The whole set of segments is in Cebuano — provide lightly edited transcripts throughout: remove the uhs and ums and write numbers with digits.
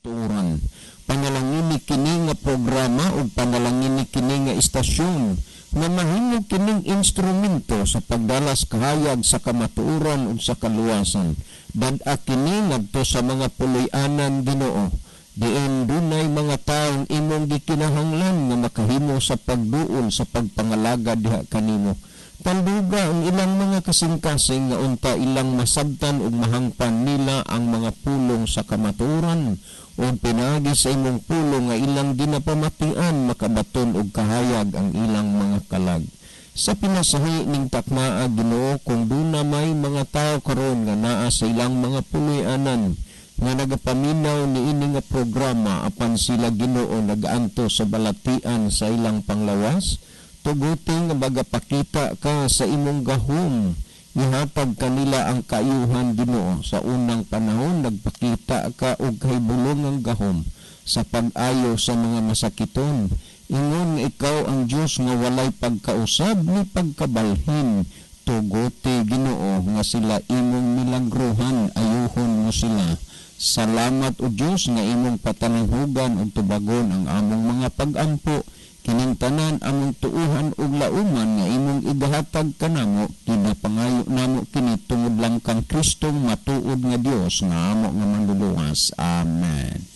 Kamatuoran. Panalangini kini nga programa ug panalangini kini nga istasyon nga mahimo kining instrumento sa pagdalas kahayag sa kamatuoran ug sa kaluwasan. Dad-a kini ngadto sa mga puloy-anan, Ginoo, diin dunay mga taong imong gikinahanglan nga makahimo sa pagduol sa pagpangalagad diha kanimo. Tanduga ang ilang mga kasing-kasing nga unta ilang masabtan ug mahangpan nila ang mga pulong sa kamatuoran, ug pinaagi sa imong pulong nga ilang ginapamatian, makabaton og kahayag ang ilang mga kalag. Sa pinasahi ning taknaa, Ginoo, kung duna may mga tao karon nga naa sa ilang mga puloy-anan nga nagapaminaw niini nga programa, apan sila, Ginoo, nagaanto sa balatian sa ilang panglawas, tuguti nga magapakita ka sa imong gahom. Ihatag kanila ang kaayuhan, Ginoo. Sa unang panahon nagpakita ka og kahibulongang gahom sa pag-ayo sa mga masakiton. Ingon nga ikaw ang Dios nga walay pagkausab ni pagkabalhin. Tuguti, Ginoo, nga sila imong milagruhan, ayuhon mo sila. Salamat, o Dios, nga imong patalinghugan ug tubagon ang among mga pag-ampo. Kining tanan among tuuhan ug lauman nga imong igahatag kanamo. Kinapangayo namo kini tungod lang kang Kristong matuod nga Dios nga amo nga manluluwas. Amen.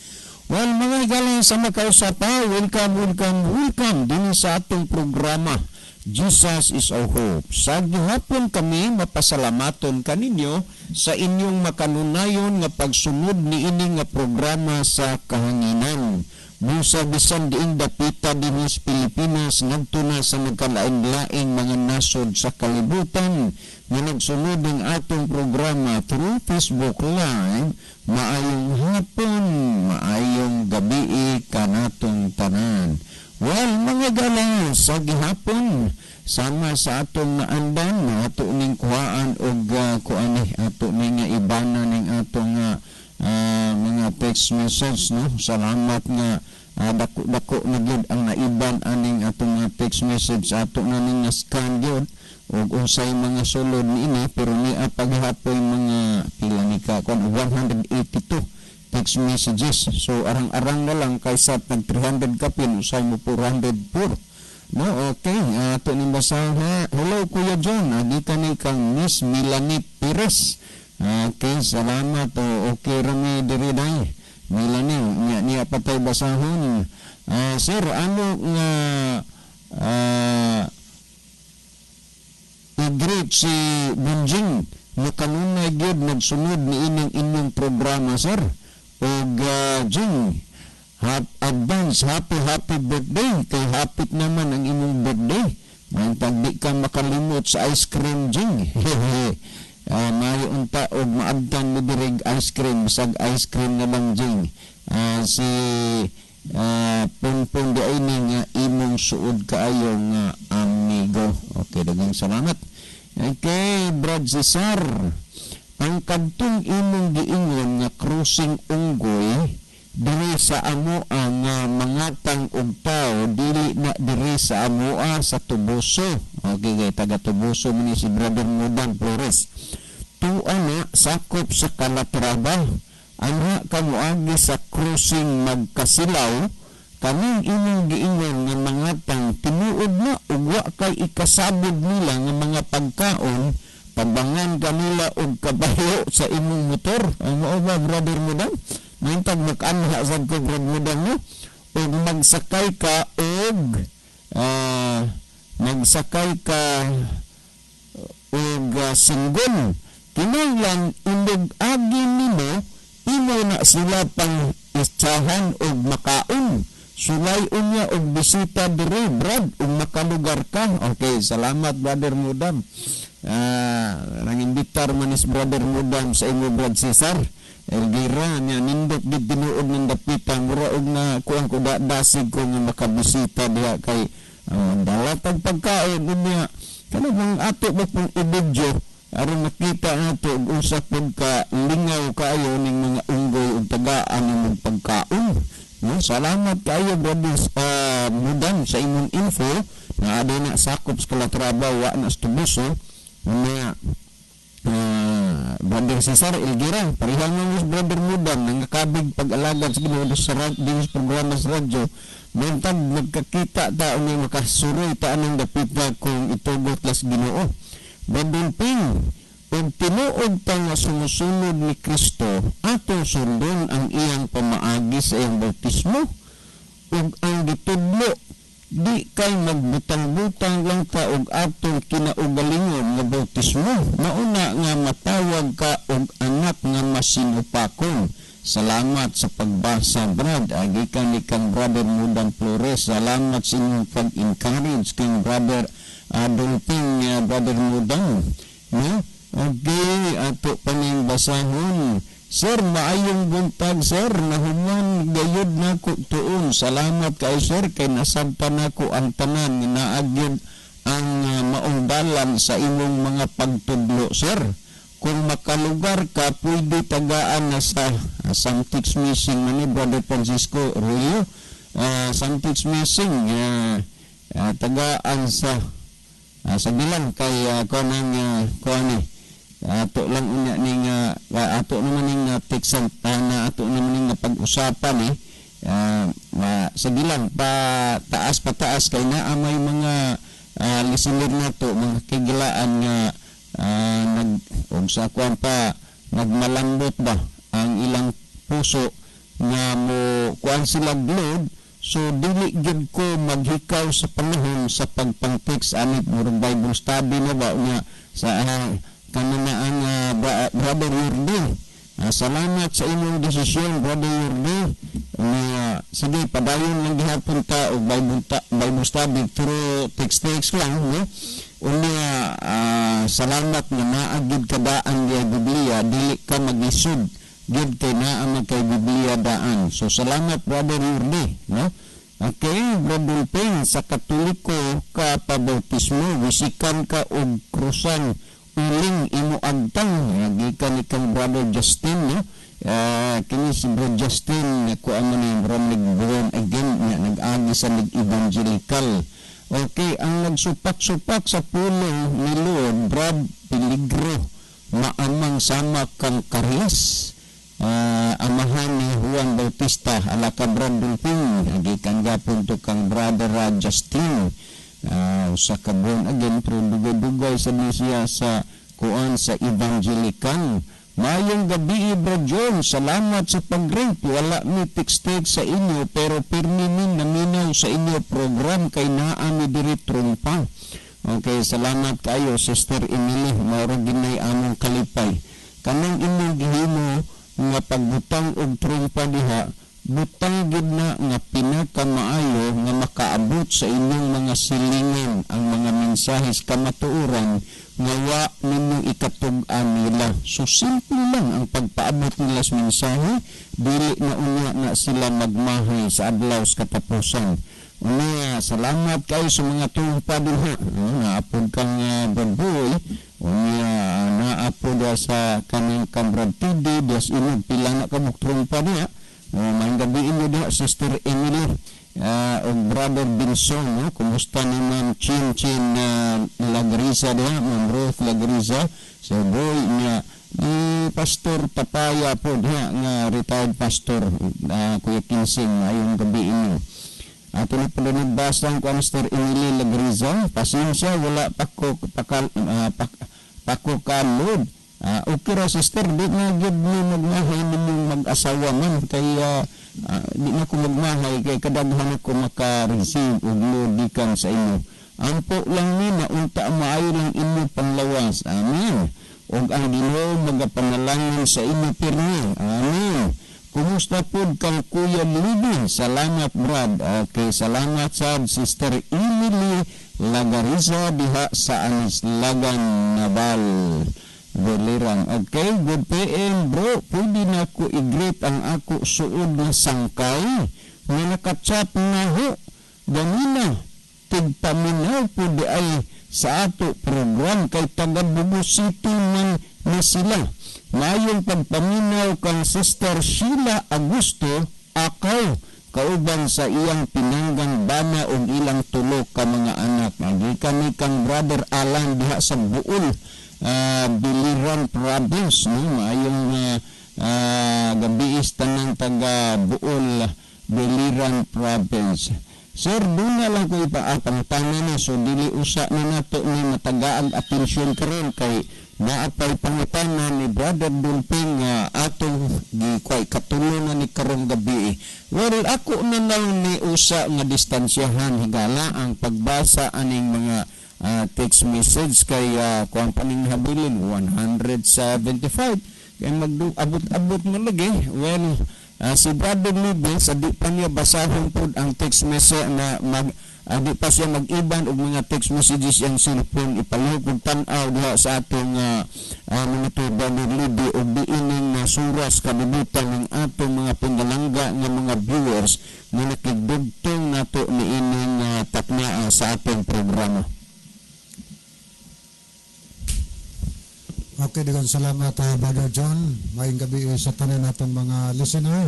Well, mga galing sa makausapa, welcome, welcome, welcome dinhi sa atong programa, Jesus is Our Hope. Sa gihapon kami mapasalamaton kaninyo sa inyong makanunayon nga pagsunod niini nga programa sa kahanginan. Busa bisan diing dapita dinhi sa Pilipinas ngadto na sa nagkalain-laing mga nasod sa kalibutan nga nagsunod ng atong programa through Facebook Live, maayong hapon, maayong gabi kanatong tanan. Well, mga galang, sa gihapon, sama sa atong naandan, ato ning kuhaan og kuan ni ato ning nga ibana ning atong mga text message, no? Salamat nga dako-dako na gyud ang naiban aning atong mga text message. Ato na ning na-scan gyud ug unsay mga sulod niini, pero niya paghapoy mga pila ni ka kon 182 text messages. So arang-arang na lang kaysa nag 300 kapin, usay mo 404, no? Okay, ato ning basahan, ha. Hello, Kuya John, agi ni kang Miss Melanie Perez. Okay, salamat. O, okay rami diri day. Melanie, niya niya patay basahon. Sir, ano nga i-greet si Bunjing nga kanunay gyud nagsunod ni ining inyong programa, sir. Og Jing, advance happy happy birthday kay hapit naman ang imong birthday. Maintag di ka makalimot sa ice cream, Jing. Maayo unta og maabtan mo dirig ice cream, bisag ice cream na lang, Jing. Si Punpun di ay ni nga imong suod kaayo nga amigo. Okay, daghang salamat. Okay, Brad Cesar. Ang kadtong imong giingon nga crossing unggoy diri sa amoa nga mangatang og tao, dili na diri sa amoa sa Tubuso. Okay, kay taga Tubuso man ni si Brother Mudan Flores. Tua na sakop sa Calatrava. Anha ka moagi sa crossing magkasilaw, kaning imong giingon nga mangatang, tinuod na ug wa kay ikasabod nila nga mga pagkaon, pabangan kanila og kabayo sa imong motor. Ang mao ba, Brother Mudan? Mintag makanha sad ko, Brother Mudan, no? Ug magsakay ka og singgol, kinahanglan inog agi nimo, imo na sila pang isahan og makaon. Sulay unya og bisita diri, Brad, ug makalugar ka. Okay, salamat, Brother Mudam. Nangimbitar man is Brother Mudam sa imo, Brad Cesar Elgira niya. Nindot gid tinuod ng dapita, mura og na kuan ko da, dasig ko nga makabisita diha kay dalatag pagkaon unya kana bang ato ba pong i-video aron makita nato og unsa pud ka lingaw kaayo ning mga unggoy ug tagaan nimong pagkaon, no? Salamat kaayo, Brother Mudan, sa imong info na adi na sakop sa Calatrava, wa na sa Tubuso. Unya, Brother Brother Cesar Elgira, pareha mo Brother Mudan, nangakabig pag-alagad sa Ginoo sa radyo, programa sa radyo. Buntag magkakita ta unya makasuroy ta anang dapita kung itugot las Ginoo. Brother Ping, ug tinuod ta nga sumusunod ni Kristo, atong sundon ang iyang pamaagi sa iyang bautismo ug ang gitudlo, di kay magbutang-butang lang ta og atong kinaugalingon nga bautismo. Mauna nga matawag ka og anak nga masinupakon. Salamat sa pagbasa, Brad. Gikan ni kang Brother Mudan Flores. Salamat sa inyong pag-encourage kang Brother Dolping, Brother Mudan, no? Okay, ato pa ning basahon. Sir, maayong buntag, sir. Nahuman gayud nako tuon. Salamat kay sir kay nasabtan nako ang tanan nga naa gyud ang maong dalan sa imong mga pagtudlo, sir. Kung makalugar ka, pwede tagaan na sa something's missing man ni Brother Francisco Aurelio. Something's missing. Tagaan sa bilang kay kanang kuan ato lang unya ning ato naman ning text na ato naman ning pag-usapan eh sige lang, pa taas pataas kay naa may mga listener nato, mga kigilaan nga nag og sa kuan pa, nagmalambot ba ang ilang puso nga mo kuan sila load. So dili gyud ko maghikaw sa panahon sa pagpang-text ani, murag Bible study na ba nga sa kanina ang Brother Yurdi. Salamat sa imong desisyon, Brother Yurdi. Na sige, padayon lang gihapon ta og Bible study through text text lang, no? Unya salamat nga naa gyud kadaan diya Biblia, dili ka maglisod gyud kay naa man kay Biblia daan. So salamat, Brother Yurdi, no? Okay, Brother Peng, sa Katoliko ka pabautismo, wisikan ka og krusan uling imo agtang. Gikan ni kang Brother Justin, no? Kini si Brother Justin ko man ni murag born again nga nag-agi sa nag-evangelical. Okay, ang nagsupak-supak sa pulong ni Lord, Brad Peligro, maamang sama kang Karyas. Amahan ni Juan Bautista ala ka Brad Dulping, gikan gapon to kang Brother Justin. Usa ka born again pero dugay-dugay sa ni siya sa kuan sa evangelical. Mayong gabi, Bro John, salamat sa pag-rate. Wala mi text sa inyo pero pirmi mi naminaw sa inyo program kay naa mi diri trumpa. Okay, salamat kayo, Sister Emily. Mao ra ginay among kalipay. Kanang imong gihimo nga pagbutang og trumpa diha, butang gid na nga pinakamaayo nga makaabot sa inyong mga silingan ang mga mensahes kamatuoran nga wa ninyo ikatug-an nila. So simple lang ang pagpaabot nila sa mensahe, dili na unya na sila magmahay sa adlaw sa katapusan. Unya, salamat kayo sa mga tumpa diha. Naapod kang Brad Boy. Unya, naapod sa kaning kang Brad TD, dias inog pila na ka trumpa diha. Maayong gabi inyo diha, Sister Emily. Og Brother Binson, no? Kumusta ni Ma'am Chin Chin Lagriza diha, Ma'am Ruth Lagriza, Sir Boy niya, ni Pastor Tapaya po diha nga retired pastor, Kuya Kinsing, maayong gabi inyo. Ato na pala nagbasa ang kuan Sister Emily Lagriza, pasensya, wala pa ko pakal, pako ka-load. Okay ra, sister, di na gyud ni magmahay ninyong mag-asawa man kay di na ko magmahay kay kadaghan ako maka-receive og load gikan sa inyo. Ampo lang ni na unta maayo lang inyo panglawas. Amen. Og ang Ginoo magapanalangin sa inyo pirmi. Amen. Kumusta pod kang Kuya Libby? Salamat, Brad. Okay, salamat sa Sister Emily Lagariza diha sa Anislagan Nabal. Beliran. Okay, good PM, bro. Pwede na ko i-greet ang ako suod na sangkay nga nakachat na ho. Ganina, tigpaminaw po di ay sa ato program kay taga Bugo City man na sila. Mayong pagpaminaw kang Sister Sheila Augusto akaw kauban sa iyang pinanggang bana og ilang tulo ka mga anak. Gikan ni kang Brother Alan diha sa Buol. Biliran Province, no? Maayong gabi tanang taga Buol, Biliran Province. Sir, doon na lang ko ipapangutana na, so dili usa na nato ni matagaag atensyon karon kay naapay pangutana ni Brother Dulping nga atong gikway katulo na ni karong gabi. Well, ako na lang ni usa nga distansyahan, higala ang pagbasa aning mga text message kay kuang paning habilin 175 kay magabot-abot na lagi. Well, si Brother Libby sa di pa niya basahon pod ang text message na mag di pa siya mag-iban og mga text messages yang cellphone, ipalihok og tan-aw diha sa atong mga to Brother Libby og diining nasuras kalibutan ng atong mga pinalangga nga mga viewers nga nakigdugtong nato niining taknaa sa atong programa. Okay, daghang salamat, Brother John. Maayong gabi sa tanan natong mga listener.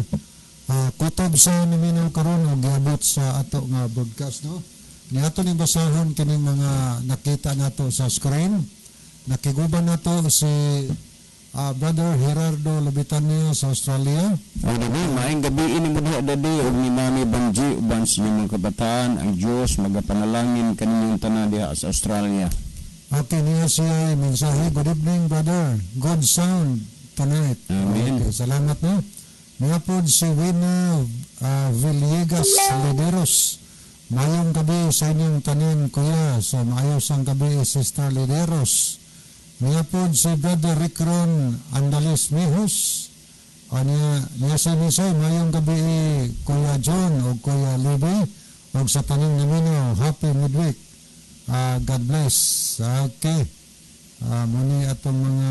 Kutob sa niminaw karon og giabot sa ato nga broadcast, no. Niato ning basahon kining mga nakita nato sa screen. Nakiguban nato si Brother Gerardo Lobitania sa Australia. O dadi, maayong gabi ini mo diha dadi og ni Mami Banji uban sa inyong mga kabataan. Ang Dios magapanalangin kaninyong tanan diha sa Australia. Okay, niya siya mensahe. Good evening, brother. Good sound tonight. Amen. Okay, salamat, no. Niya po si Wina Villegas Lideros. Mayong gabi sa inyong tanan, kuya. So, maayos ang gabi, Sister Lideros. Niya po si Brother Rickron Andales Mihos. O, niya siya mensahe, mayong gabi, Kuya John o Kuya Libby. O sa tanang naminaw, happy midweek. God bless. Okay. Muni atong mga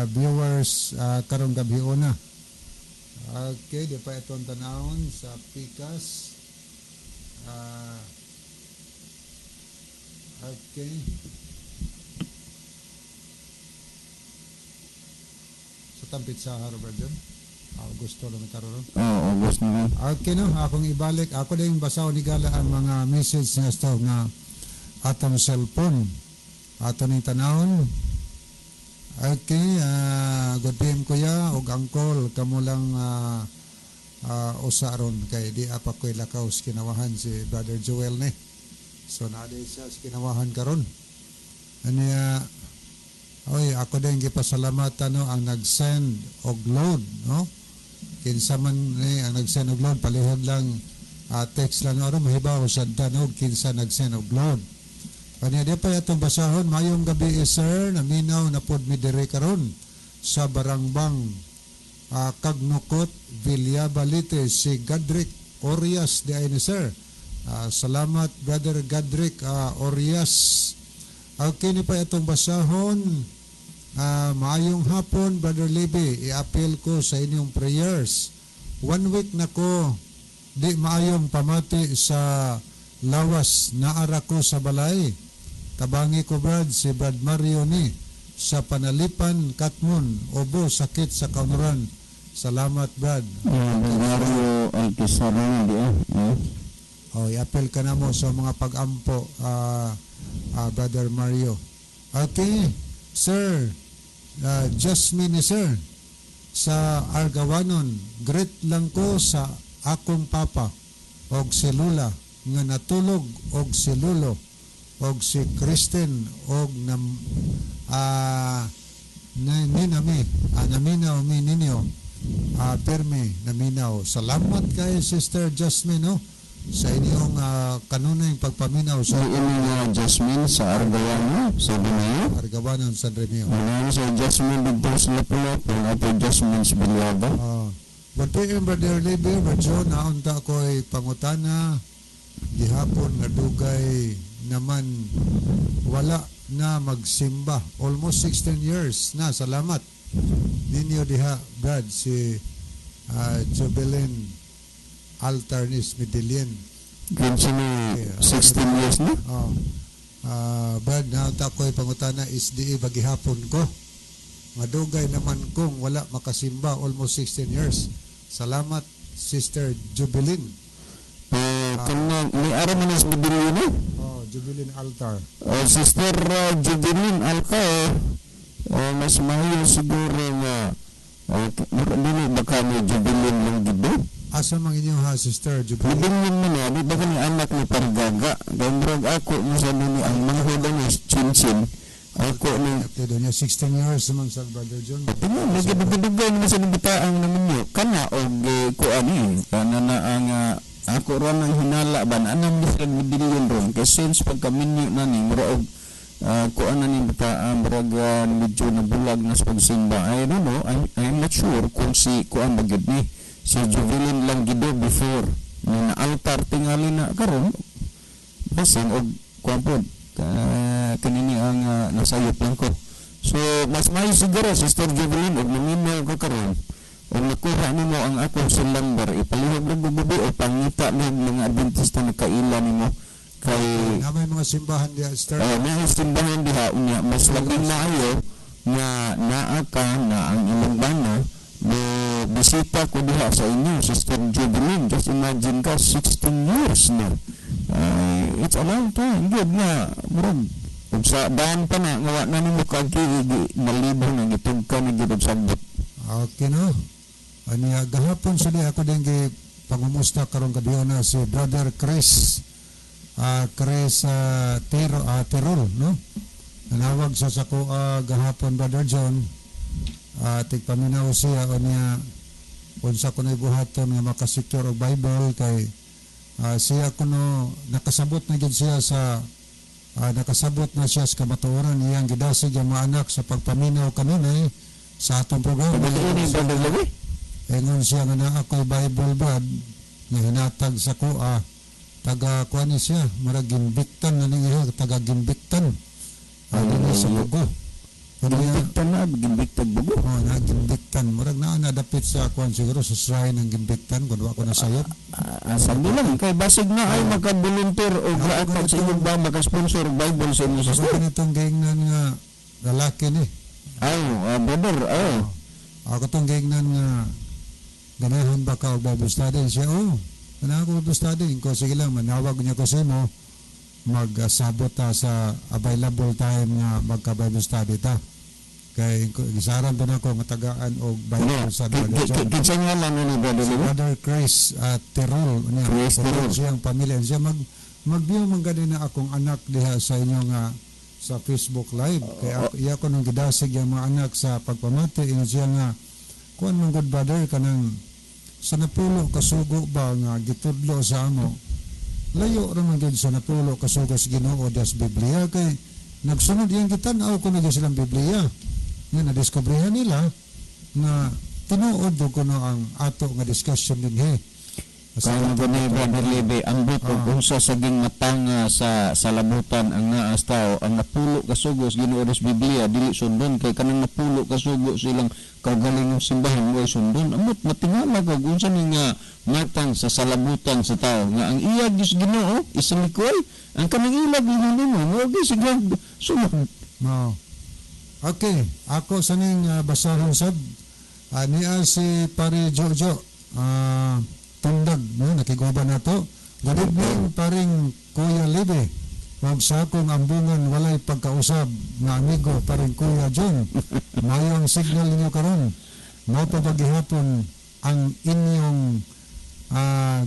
viewers karong gabi una. Okay, di pa itong tanawon sa Pikas. Okay. Sa tampit sa Harvard yun. Augusto lang karon. Oh, August na. Okay, no, akong ibalik. Ako din basaw ni Gala ang mga message niya sa nga atong cellphone. Ato ning tanawon. Okay, good PM kuya og angkol kamo lang usa ron kay di apa ko'y lakaw sa kinawahan si Brother Joel ni. So naa siya sa kinawahan karon. Aniya, oy, ako din gipasalamatan, no, ang nag-send og load, no? Kinsa man ni ang nag-send og load, palihog lang text lang aron mahibaw sa danog kinsa nag-send og load. Kanya di pa atong basahon, mayong gabi sir, naminaw na pod mi diri karon sa Barangbang, Kagnukot, Villabalite, si Gadrick Orias di ay ni sir. Salamat Brother Gadrick Orias. Okay, ni pa atong basahon. Maayong hapon, Brother Libby, i-appeal ko sa inyong prayers. One week na ko di maayong pamati sa lawas, naara ko sa balay. Tabangi ko Brad, si Brad Mario ni sa Panalipan, Katmon, obo, sakit sa kaunuran. Salamat, Brad. Mario Alquizar na di ah. Oh, i-appeal ka na mo sa mga pag-ampo, Brother Mario. Okay, sir, Jasmine sir, sa Argawanon, greet lang ko sa akong papa og si Lula nga natulog og si Lulo og si Kristen og nam ninami naminaw mi ninyo, permi naminaw. Salamat kay Sister Jasmine, no, sa inyong kanunay pagpaminaw sa Sa inyong Jasmine sa Argawano, sa Binayo. Argawanon, San Remio. Ano sa Jasmine dito sa Lapu-Lapu, ato Jasmine sa Bilyaba. Good PM, Brother Libby, Brother John, naunta ko'y pangutana, gihapon nga dugay naman wala na magsimba. Almost 16 years na, salamat. Ninyo diha, Brad, si Jubelin Altarnis Medellin. Kinsa ni 16 years na? Oh. Brad, naunta ko'y pangutana, SDE bagihapon ko. Madugay naman kung wala makasimba, almost 16 years. Salamat, Sister Jubilin. Kanang ni ara man is Medellin, no? Oh, Jubilin Altar. Sister Jubilin Alcar, mas maayo siguro nga dili ba ka may Jubilin lang gido? Asa mang inyo ha, Sister Jubilin? Jubilin mo na, di ba ka ni anak ni Pargaga? Kaya murag ako mo sa ni ang manghod ni Chinchin. Ako ni Apelido niya, 16 years naman sa Brother John. Tingnan, nagdugay naman sa bitaang naman niyo. Kana og kuan eh. Kana na ang ako ron ang hinala ba na anam ni sila medilyon ron. Kay since pagkaminyo na ni mura og kuan na ni bataan murag medyo nabulag na sa pagsimba. I don't know, I'm not sure kung si kuan ba gyud ni. Si Juvelin lang gido before ni na altar tingali na karon. Basin og kuan pod kanini ang nasayop lang ko. So, mas may siguro, Sister Juvelin, og naminaw ka karon, og nakuha nimo ang akong cell number, ipalihog lang gugubi o pangita lang mga Adventista na kaila nimo kay Na may mga simbahan diya, Sister. May simbahan diha unya mas labing maayo nga naa ka na ang imong bana mo bisita ko diha sa inyo, Sister Juvelin. Just imagine ka, 16 years na. Ay, it's a long time good nga murag ug sa daan pa na nga wa na nimo kaagi malibo na gitug ka na gyud og sagbot. Okay no. Aniya gahapon sila ako din gi pangumusta karong gabi na si Brother Chris Chris Tiro Tirol, no. Nanawag sa sako gahapon, Brother John. Tigpaminaw siya unya unsa kuno buhaton nga makasecure og Bible kay siya kuno nakasabot na gid siya sa nakasabot na siya sa kamatuoran, iyang gidasig ang mga anak sa pagpaminaw kanunay sa atong programa. Pabaliin ni Brother Levi. Ingon siya nga naa ko'y Bible brad nga hinatag sa kuha, taga kuha ni siya, murag Gimbiktan na niya, taga Gimbiktan dinhi sa Bugo. Unya, Gimbiktan na, Gimbiktan Bugo. Oh, na Gimbiktan, murag naa na dapit sa kuan siguro sa shrine ng Gimbiktan kun wa ko nasayop. Sabi lang kay basig na ay maka-volunteer o gaatag sa imong ba maka-sponsor og Bible sa imong Ako sister. Kanitong giingnan nga lalaki ni. Ay, brother, ay. Ako tong giingnan nga ganahan ba ka og Bible study siya? Oh, ganahan ko Bible study ko, sige lang, manawag niya ko sa imo, magsabot ta sa available time nga magka Bible study ta kay gisaran pa nako nga tagaan og Bible sa Brother John. Kinsa nga lang ni Brother Si Levi? Brother Chris Terol niya. Chris Terol. Siyang pamilya siya mag-view man gani na akong anak diha sa inyo nga sa Facebook Live kay ako, iya ko nung gidasig yung mga anak sa pagpamati. Ingon siya nga kuan man good, brother, kanang sa napulo kasugo ba nga gitudlo sa amo, layo ra man gyud sa napulo kasugo sa Ginoo das Biblia kay nagsunod iyang gitan-aw ko na gyud silang Biblia nga nadiskobrehan nila na tinuod do kuno ang ato nga discussion dinhi. Kaya gani, Brother Levi, ambot og unsa saging matanga sa salabutan ang naas tao, ang napulo ka sugo sa Ginoo sa Biblia dili sundon kay kanang napulo ka sugo silang kaugalingong simbahan mo ay sundon. Ambot matingala kag unsa ni nga matang sa salabutan sa tao nga ang iyag sa Ginoo isalikoy ang kanang ilag nimo mo gyud sige sunod. No. Okay, ako sa ning basahon sab niya si Pare Jojo Tundag, no, nakiguban na to. Good evening, paring Kuya Libe. Wag sa akong ambungan walay pagkausab nga amigo, paring Kuya John. Mayo ang signal ninyo karon. Mao pa ba gihapon ang inyong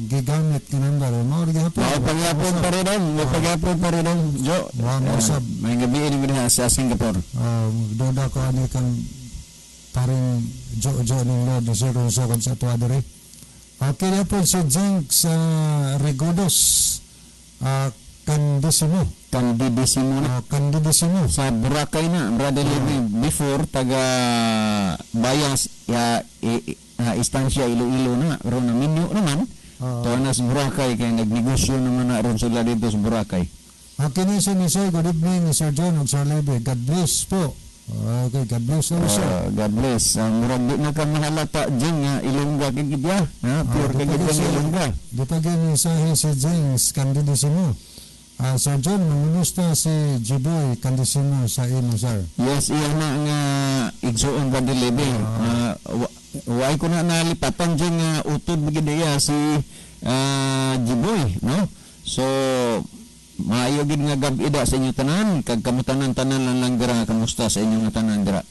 gigamit nga number? Mao ra gihapon. Mao pagyapon pa rin ang, mao pagyapon pa rin ang, Jo. Wa mausab. May gabi ni dinha sa Singapore. Duda ko ani kang paring Jojo ning Lord na Sir Russo kan sa tuwa diri. Okay na po si Jinx Rigodos Candisimo. Candidisimo na. Candidisimo. Sa Boracay na, Brother Levi, before taga Bayas ya istansya Iloilo na ron na minyo naman. Tuwa na sa Boracay kay nagnegosyo naman na ron sila dito sa Boracay. Okay na si Nisay, good evening Sir John ug Sir Levi. God bless po. Okay, God bless also. God bless. Murag di na ka mahalata Jing nga Ilongga kay gid ya. Ha, pure kay gid nga Ilongga. Di pa gyud mensahe si Jinx Candidisimo. Sir John, mangumusta si Jiboy Candidisimo sa imo, sir. Yes, iya na nga igsuon, Brother Levi. Way ko na nalipatan Jing nga utod gid iya si Jiboy, no? So Maayo gid nga gabi da sa inyo tanan, kag kamo tanan-tanan lang lang dira, kamusta sa inyong nga tanan dira?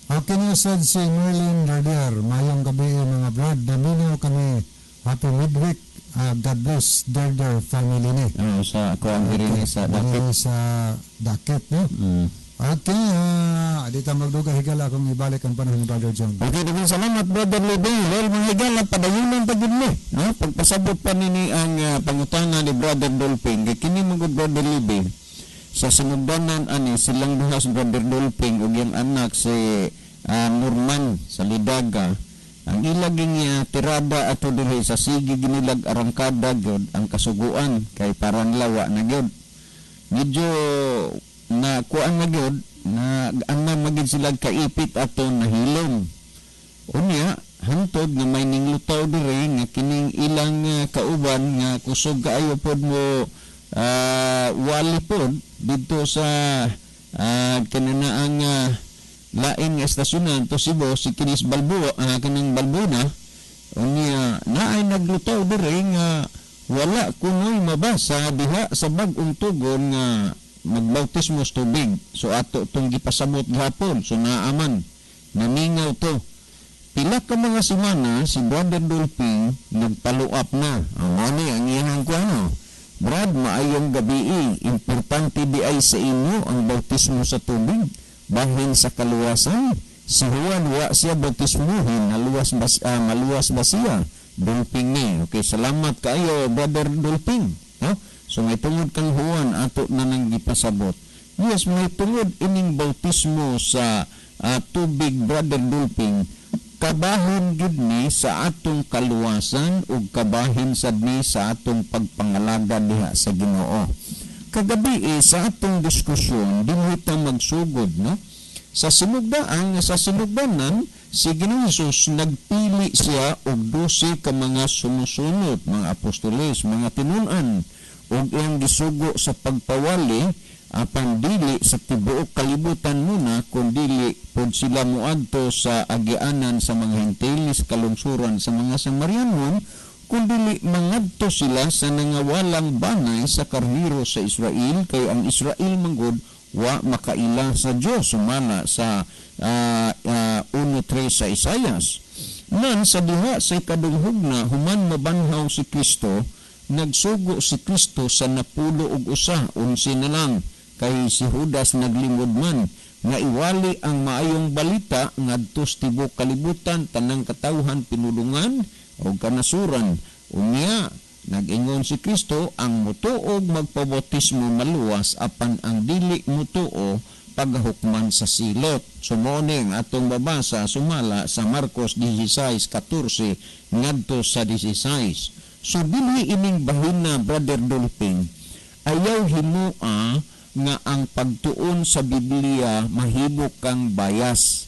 Okay na sad si Merlin Dardier. Mayong gabi, mga brad. Naminaw kami. Happy midweek. God bless Dardier family ni. Oh, sa ako ang diri ni sa Dakit. Diri sa Dakit, no? Okay, di ta magduga, higala, akong ibalik ang panahon ni Brother John. Okay, daghang salamat, Brother Libby. Well, mga higala, padayunan pa gid ni. No? Pagpasabot pa nini ang pangutana ni Brother Dolphin. Kay kini mo gud, Brother Libby, sa sinugdanan ani silang duha si Brother Dolphin ug iyang anak si Norman sa Lidaga. Ang ilaging tirada ato diri sa sige ginilag arangkada gyud ang kasuguan kay parang lawa na gyud. Medyo na kuan na gyud na ana magid sila kaipit ato nahilom. Unya hantod nga may ninglutaw diri nga kining ilang kauban nga kusog kaayo pod mo wali pod didto sa kananaang lain nga estasyonan to Cebu, si Kinis Balboa, kining Balbona. Unya naay naglutaw diri nga wala kunoy mabasa diha sa Bag-ong Tugon nga magbautismo sa tubig. So ato tong gipasabot gihapon. So naaman namingaw to pila ka mga semana, si Brother Dolphin nagfollow up na. Ang ani ang iyang kuano: "Brad, maayong gabi. Importante di ay sa inyo ang bautismo sa tubig bahin sa kaluwasan? Si Juan, wa siya bautismuhin, naluwas ba, maluwas ba siya?" Dolphin ni. Okay, salamat kaayo, Brother Dolphin, no? So may tungod kang Juan, ato na nang gipasabot. Yes, may tungod ining bautismo sa tubig, Brother Dolphin, kabahin gyud ni sa atong kaluwasan ug kabahin sad ni sa atong pagpangalaga diha sa Ginoo. Kagabi sa atong diskusyon dinhi ta magsugod, no? Sa sinugdaan nga sa sinugdanan si Ginoong Hesus nagpili siya og 12 ka mga sumusunod, mga apostoles, mga tinun-an, ug iyang gisugo sa pagpawali, apan dili sa tibuok kalibutan muna, kundili pod sila moadto sa agianan sa mga Hentiles, kalungsuran sa mga Samarianon, kundili mangadto sila sa nangawalang banay sa karniro sa Israel, kay ang Israel manggod wa makaila sa Dios sumala sa 1:3 sa Isayas. Nan sa diha sa ikadunghug na human mabanhaw si Kristo, nagsugo si Kristo sa 11, 11 na lang kay si Judas naglimod man, nga iwali ang maayong balita ngadto sa tibuok kalibutan, tanang katawhan, pinulungan o kanasuran. Unya nag-ingon si Kristo, ang mutuog magpabautismo maluwas, apan ang dili mutuo pagahukman sa silot. So mao ni ang atong babasa sumala sa Marcos 16:14 ngadto sa 16. So dinhi ining bahina, Brother Dolphin, ayaw himua nga ang pagtuon sa Biblia mahimo kang bias.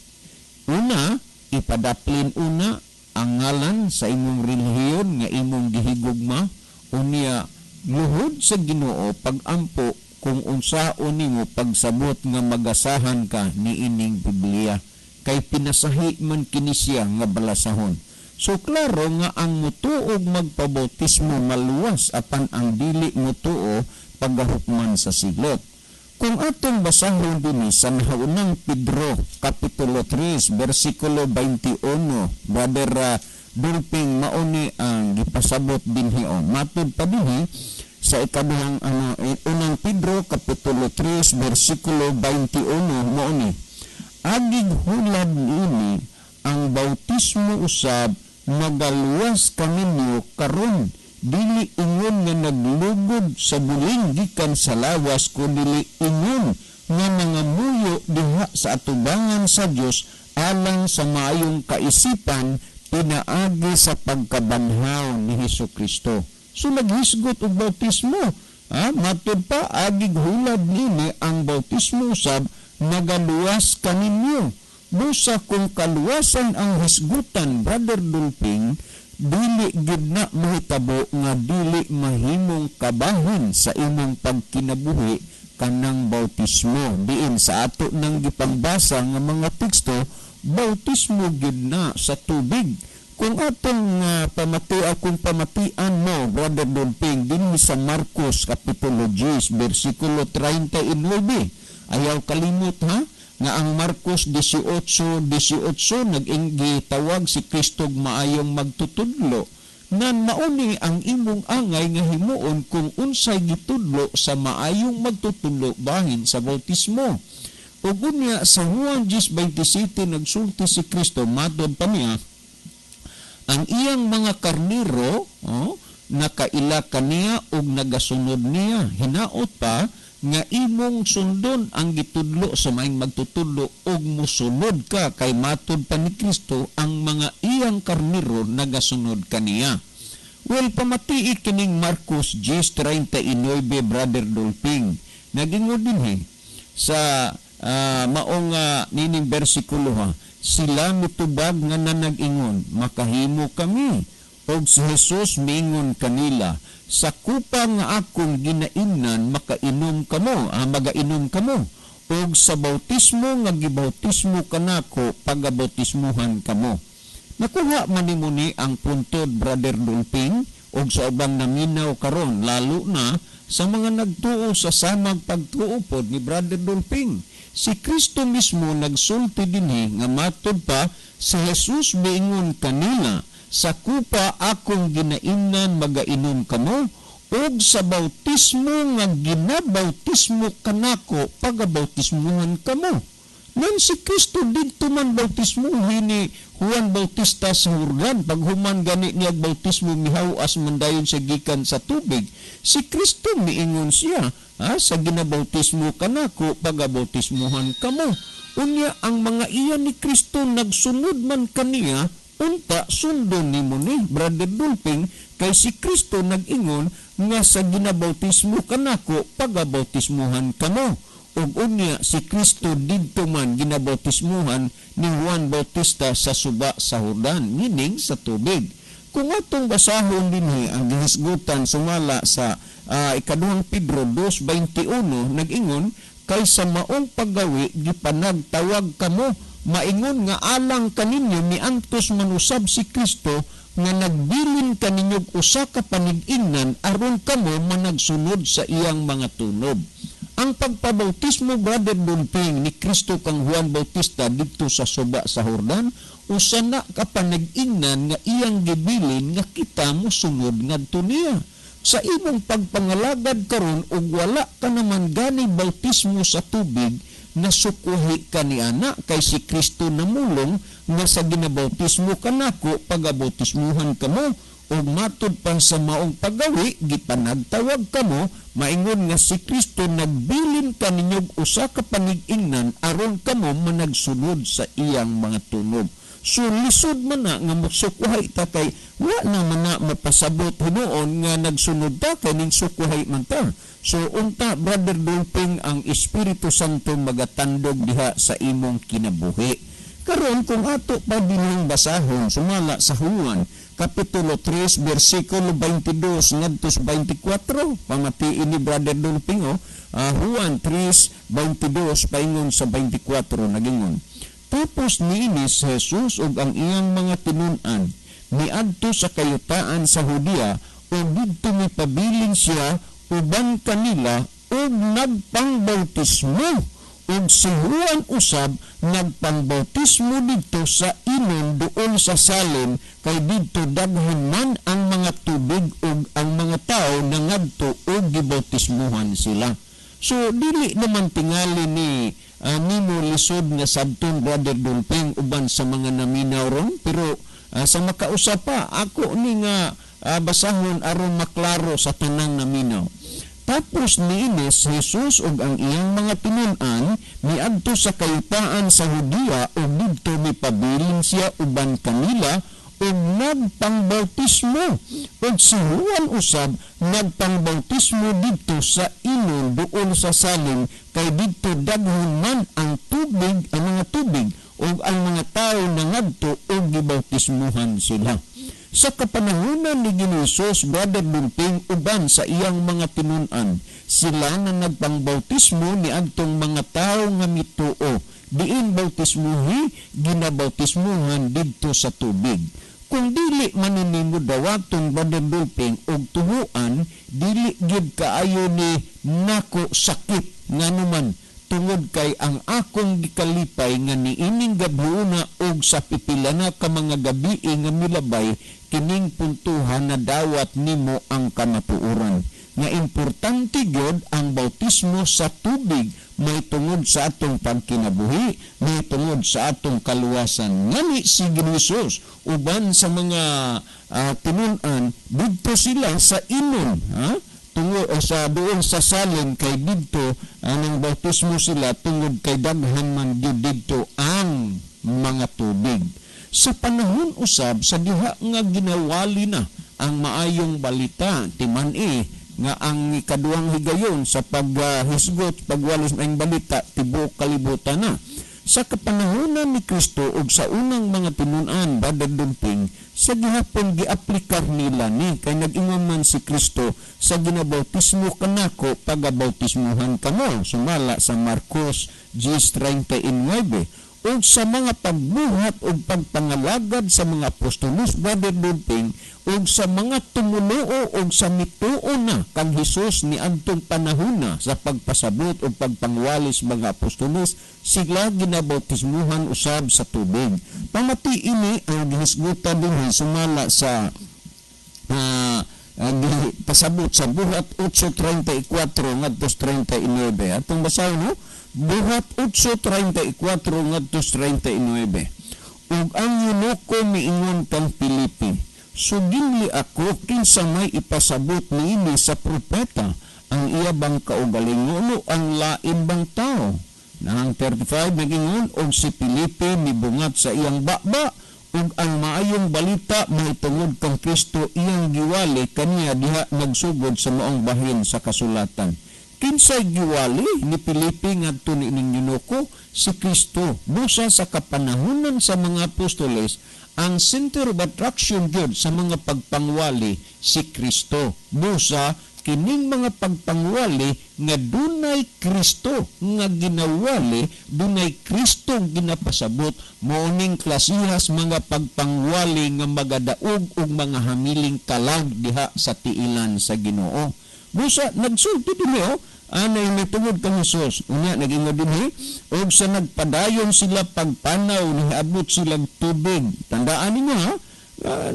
Una, ipadaplin una ang ngalan sa imong relihiyon nga imong gihigugma. Unya luhod sa Ginoo pagampo kung unsaon nimo pagsabot nga magasahan ka niining Biblia, kay pinasahi man kini siya nga balasahon. So klaro nga ang mutuog magpabautismo maluwas, apan ang dili mutuo pagahukman sa silot. Kung atong basahon dinhi sa nahaunang Pedro kapitulo 3 bersikulo 21, Brother Dolping, mauni ang gipasabot dinhi o matud pa dinhi sa ikaduhang ano, Unang Pedro kapitulo 3 bersikulo 21, mauni: "Agig hulad niini, ang bautismo usab magaluwas kaninyo karon, dili ingon nga naglugod sa buling gikan sa lawas, kundi ingon nga nangamuyo diha sa atubangan sa Dios alang sa maayong kaisipan pinaagi sa pagkabanhaw ni Hesus Kristo." So naghisgot og bautismo. Ha? Matud pa, "Agig hulad nini, ang bautismo usab nagaluwas kaninyo." Busa kung kaluwasan ang hisgutan, Brother Dolping, dili gid na mahitabo nga dili mahimong kabahin sa imong pagkinabuhi kanang bautismo. Diin sa ato nang gipangbasa nga mga teksto, bautismo gid na sa tubig. Kung atong kung pamatian mo, Brother Dolping, dinhi sa Marcos Kapitulo 10, versikulo 39, ayaw kalimot ha, nga ang Marcos 18:18 nag-inggi tawag si Kristo maayong magtutudlo. Nan mauni ang imong angay nga himuon kung unsay gitudlo sa maayong magtutudlo bahin sa bautismo. Ug unya sa Juan 10:27 nagsulti si Kristo, matod pa niya ang iyang mga karniro, oh, nakaila kaniya ug nagasunod niya. Hinaot pa nga imong sundon ang gitudlo sa maayong magtutudlo ug musunod ka kay matod pa ni Kristo ang mga iyang karniro nagasunod kaniya. Well, pamatii kining Marcos 10:39, Brother Dolping. Nagingon dinhi sa maong nining bersikulo ha, sila mitubag nga nanag-ingon, "Makahimo kami." Og si Jesus miingon kanila, "Sa kupa nga akong ginaimnan makainom kamo, magainom kamo, ug sa bautismo nga gibautismo kanako pagabautismuhan kamo." Nakuha man nimo ni ang puntod, Brother Dolping, ug sa ubang naminaw karon, lalo na sa mga nagtuo sa samag pagtuo pod ni Brother Dolping. Si Kristo mismo nagsulti dinhi nga matod pa si Jesus miingon kanila, "Sa kupa akong ginaimnan magainom kamo, ug sa bautismo nga ginabautismo kanako pagabautismuhan kamo." Nan si Kristo didto man bautismuhin ni Juan Bautista sa Jordan. Paghuman gani niya bautismo, mihawas man dayon sa gikan sa tubig. Si Kristo miingon siya, ha, "Sa ginabautismo kanako pagabautismuhan kamo." Unya ang mga iya ni Kristo nagsunod man kaniya, unta sundon nimo ni, Brother Dolping, kay si Kristo nag-ingon nga sa ginabautismo kanako pagabautismuhan kamo. Ug unya si Kristo didto man ginabautismuhan ni Juan Bautista sa suba sa Jordan, meaning sa tubig. Kung atong basahon dinhi ang gihisgutan sumala sa ikaduhang Pedro 2:21, nag-ingon, "Kay sa maong paggawi gipanagtawag kamo, maingon nga alang kaninyo miantos manusab si Kristo nga nagbilin kaninyo usa ka panig-ingnan aron kamo managsunod sa iyang mga tunob." Ang pagpabautismo, Brother Dolping, ni Kristo kang Juan Bautista didto sa suba sa Jordan, usa na ka panag-ingnan nga iyang gibilin nga kita mosunod ngadto niya. Sa imong pagpangalagad karon ug wala ka naman gani bautismo sa tubig, nasukuhi ka ni ana kay si Kristo namulong nga sa ginabautismo kanako pagabautismuhan kamo, ug matud pa sa maong paggawi gipanagtawag kamo, maingon nga si Kristo nagbilin kaninyo usa ka panig-ingnan aron kamo managsunod sa iyang mga tunob. So lisod man na nga mosukuhay ta kay wa na man na mapasabot hinuon nga nagsunod ta kay ning sukuhay man ta. So unta, Brother Dolping, ang Espiritu Santo magatandog diha sa imong kinabuhi. Karon kung ato pa dinhing basahon sumala sa Juan Kapitulo 3 versikulo 22 ngadto sa 24, pamatiin ni Brother Dolping, oh, Juan 3:22 paingon sa 24, nagingon, "Tapos niini si Jesus ug ang iyang mga tinun-an miadto sa kayutaan sa Judea ug didto mipabilin siya uban kanila ug nagpangbautismo. Ug si Juan usab nagpangbautismo didto sa Enon duol sa Salim kay didto daghan man ang mga tubig ug ang mga tawo nangadto ug gibautismuhan sila." So dili naman tingali ni nimo lisod nga sabton, Brother Dolping, uban sa mga naminaw ron, pero sa makausa pa ako ni nga basahon aron maklaro sa tanang naminaw. "Tapos niini si Jesus ug ang iyang mga tinun-an miadto sa kayutaan sa Judea ug didto mipabilin siya uban kanila ug nagpangbautismo. Ug si Juan usab nagpangbautismo didto sa Enon duol sa Salim kay didto daghan man ang tubig, ang mga tubig, ug ang mga tawo nangadto ug gibautismuhan sila." Sa kapanahunan ni Ginoong Hesus, Brother Dolping, uban sa iyang mga tinun-an, sila na nagpangbautismo ni adtong mga tawo nga mituo. Diin bautismuhi, ginabautismuhan didto sa tubig. Kung dili man nimo dawaton, Brother Dolping, og tuhuan, dili gyud kaayo ni nako sakit, nganuman tungod kay ang akong gikalipay nga niining gabhiuna og sa pipila na ka mga gabi nga milabay, kining puntuhan na dawat nimo ang kamatuoran nga importante gyud ang bautismo sa tubig may tungod sa atong pagkinabuhi, may tungod sa atong kaluwasan. Ngani si Ginoong Hesus uban sa mga tinun-an didto sila sa Enon, ha? Tungo o sa doon sa Salim, kay didto anang bautismo sila tungod kay daghan man gyud didto ang mga tubig. Sa panahon usab sa diha nga ginawali na ang maayong balita, timan-i nga ang ikaduhang higayon sa paghisgot, pagwalis ng balita, tibuok kalibutan na. Sa kapanahonan ni Kristo ug sa unang mga tinun-an, Brother Dumping, sa gihapon giaplikar nila ni, kay nag-ingon man si Kristo, "Sa ginabautismo kanako pagabautismuhan kamo," sumala sa Marcos 10:39. Ug sa mga pagbuhat ug pagpangalagad sa mga apostolos, Brother Dumping, ug sa mga tumuluo ug sa mituo na kang Hesus ni adtong panahona sa pagpasabot ug pagpangwalis mga apostolos, sila ginabautismuhan usab sa tubig. Pamati ini ang gihisgutan dinhi sumala sa pasabot sa Buhat 8:34 ngadto 39. Atong basahon, no? Buhat 8:34 ngadto 39. "Ug ang eunuko miingon kang Felipe, 'Sugili ako kinsa may ipasabot niini sa propeta, ang iya bang kaugalingon o ang lain bang tao?' Nang 35, nagingon, 'Og si Felipe mibungat sa iyang baba ug ang maayong balita mahitungod kang Kristo iyang giwali kaniya diha nagsugod sa maong bahin sa kasulatan.'" Kinsay giwali ni Felipe ngadto ni ining eunuko? Si Kristo. Busa sa kapanahonan sa mga apostoles, ang center of attraction gyud sa mga pagpangwali si Kristo. Busa kining mga pagpangwali nga dunay Kristo nga ginawali, dunay Kristo ginapasabot, mao ning klasihas mga pagpangwali nga magadaog og mga hamiling kalag diha sa tiilan sa Ginoo. Busa nagsulti dinhi, oh, anay mitungod kang Hesus. Unya nagingon dinhi, "Og sa nagpadayon sila pagpanaw, niabot silang tubig." Tandaan ninyo, ha,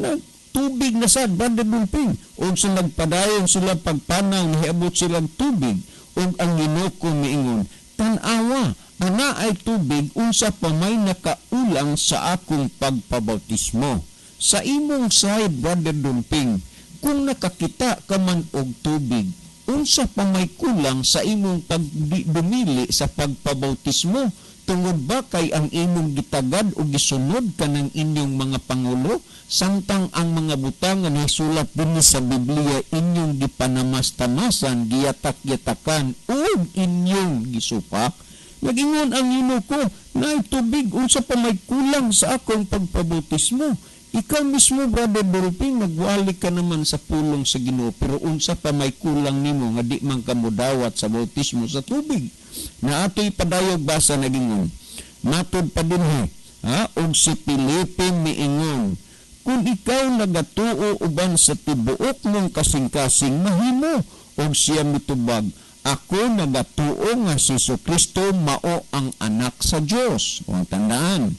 na, tubig na sad, Brother Dumping. "Og sa nagpadayon sila pagpanaw, niabot silang tubig. Ug ang eunuko miingon, 'Tan-awa, ana ay tubig, unsa pa may nakaulang sa akong pagpabautismo?'" Sa imong side, Brother Dumping, kung nakakita ka man og tubig, unsa pa may kulang sa imong pagdumili sa pagpabautismo? Tungod ba kay ang imong gitagad o gisunod kanang inyong mga pangulo, samtang ang mga butang nga nasulat dinhi sa Biblia inyong gipanamastamasan, giyatak-yatakan ug inyong gisupak? Nagingon ang eunuko, "Naay tubig, unsa pa may kulang sa akong pagpabautismo?" Ikaw mismo, Brother Dolping, nagwali ka naman sa pulong sa Ginoo, pero unsa pa may kulang nimo nga di man ka modawat sa bautismo sa tubig? Na atoy padayog basa, nagingon. Matod pa dinhi, ha, "Og si Felipe miingon, 'Kung ikaw nagatuo uban sa tibuok mong kasing-kasing, mahimo.' Og siya mitubag, 'Ako nagatuo nga si Kristo mao ang anak sa Dios.'" O tandaan.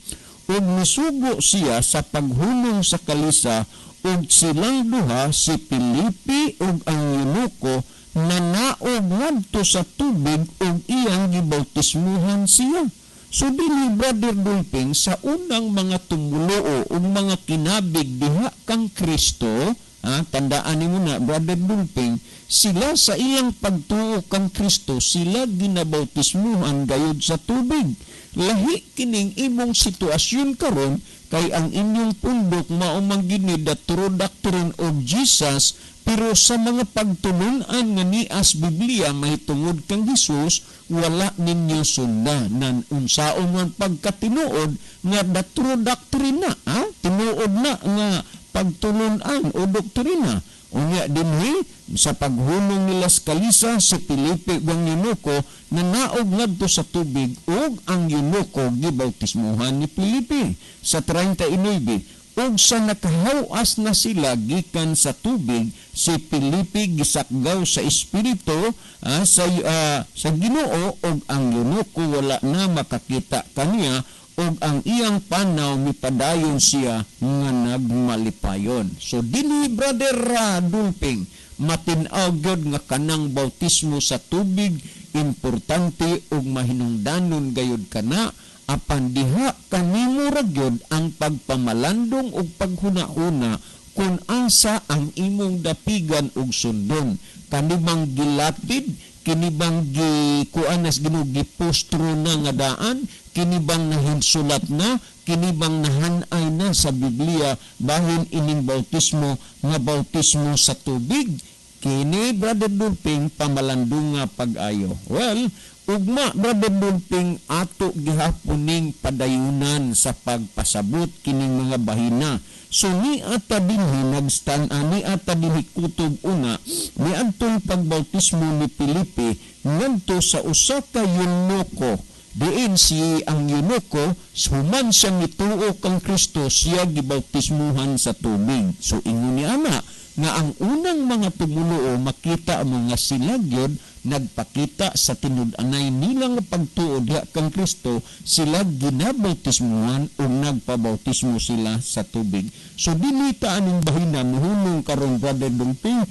"Ug misugo siya sa paghunong sa kalisa, ug silang duha, si Felipe ug ang eunuko, nanaog ngadto sa tubig ug iyang gibautismuhan siya." So dili, Brother Dulping, sa unang mga tumuluo ug mga kinabig diha kang Kristo, ha, tandaan nimo na, Brother Dulping, sila sa iyang pagtuo kang Kristo, sila ginabautismuhan gayud sa tubig. Lahi kining imong sitwasyon karon kay ang inyong pundok mao man gini the true doctrine of Jesus, pero sa mga pagtulunan nga nias Biblia mahitungod kang Hesus, wala ninyo sunda nan unsaon man pagkatinuod nga the true doctrine na, ha? Tinuod na nga pagtulunan o doktrina. Unya dinhi sa paghunong nila sa kalisa, si Felipe ug ang eunuko nanaog ngadto sa tubig ug ang eunuko gibautismuhan ni Felipe. Sa 39, Ug sa nakahawas na sila gikan sa tubig, si Felipe gisakgaw sa Espiritu sa Ginoo, ug ang eunuko wala na makakita kaniya, ug ang iyang panaw mipadayon siya nga nagmalipayon. So dinhi, Brother Dulping, matin-aw gyud nga kanang bautismo sa tubig importante ug mahinungdanon gayud kana, apan diha kanimo ra gyud ang pagpamalandong ug paghuna-huna kung asa ang imong dapigan ug sundon. Kanibang gilatid, kini bang gikuan nas Ginoo, gipostro na nga daan, kini bang nahinsulat na, kini bang nahanay na sa Biblia bahin ining bautismo nga bautismo sa tubig? Kini, Brother Dulping, pamalandunga pag-ayo. Well, ugma, Brother Dulping, ato gihapon ning padayunan sa pagpasabot kining mga bahina. So ni ata dinhi nagstan ani ata dinhi kutob una ni adtong pagbautismo ni Felipe ngadto sa usa ka eunuko, diin si ang eunuko, human siya mituo kang Kristo, siya gibautismuhan sa tubig. So ingon ni ana nga ang unang mga tumuluo, makita mo nga sila gyud nagpakita sa tinud-anay nila nga pagtuo diha kang Kristo, sila ginabautismuhan o nagpabautismo sila sa tubig. So dili ta aning bahina muhunong karon, Brother Dulping.